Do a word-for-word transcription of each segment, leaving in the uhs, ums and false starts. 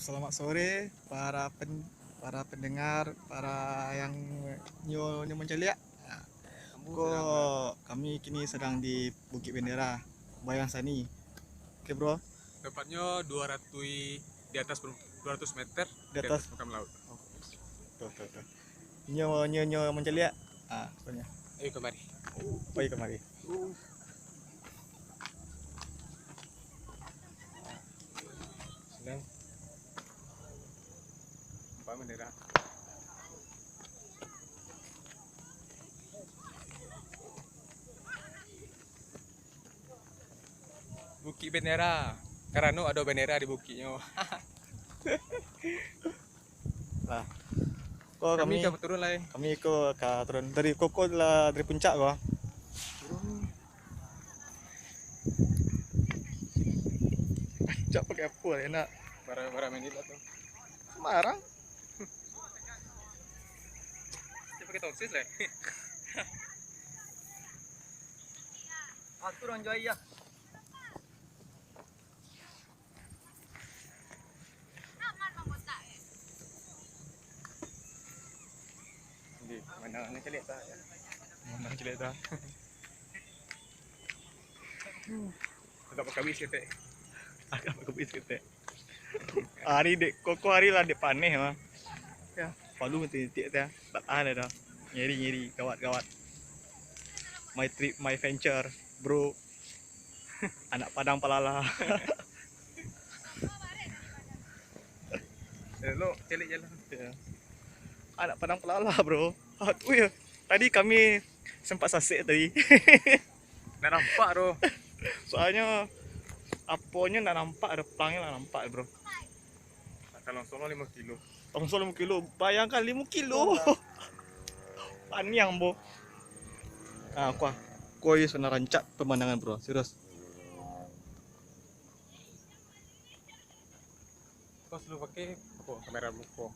Selamat sore para pen-, para pendengar, para yang nyo, nyo mancaliak. Nah, ko kami kini sadang di Bukik Bendera, Bayang Sani. Oke, Bro. Tepatnyo dua ratus, di atas per-, dua ratus meter Di di atas. atas permukaan laut. Oh, tuh, tuh, tuh. Nyo, nyo, nyo mancaliak. Ah, sebenarnya. Ayo kamari. Ayo kamari. Senang. Nampak bendera. Bukik Bendera. Karano ado bendera di bukiknyo. Lah. Ko Kami kami, ka turun lai. Kami ko ka turun dari koko lah, dari puncak ko. Puncak pakai apo lah enak? Bara-bara menit lah tu. Sembarang. Dia pakai toksis lah. Aku orang jual ya. Di mana nak caliak tak ya? Mana caliak tak? Agak bakabis ketek. Agak bakabis ketek. Hari dek koko hari lah dek paneh mah. Ya, palu titik-titik teh. Tak tahan dah. Ngeri, ngeri, gawat, gawat. My trip, my venture, bro. Anak Padang Palala. Elok, caliak jalan. Ya. Anak Padang Palala, bro. Aduh ya. Tadi kami sempat sasek tadi. Nak nampak tu. Soalnya aponyo nak nampak, ada pelangnyo nak nampak, bro. Akan langsung lah lima kilo. Langsung lima kilo. Bayangkan lima kilo. Paniang, bro. Ah, kuah. Kuah, iyo, sudah rancak pemandangan, bro. Serius. Pas lu pakai apa? Kamera muko.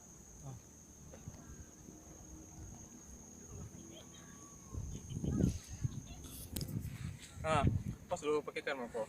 Ah, pas lu pakai kamera muko.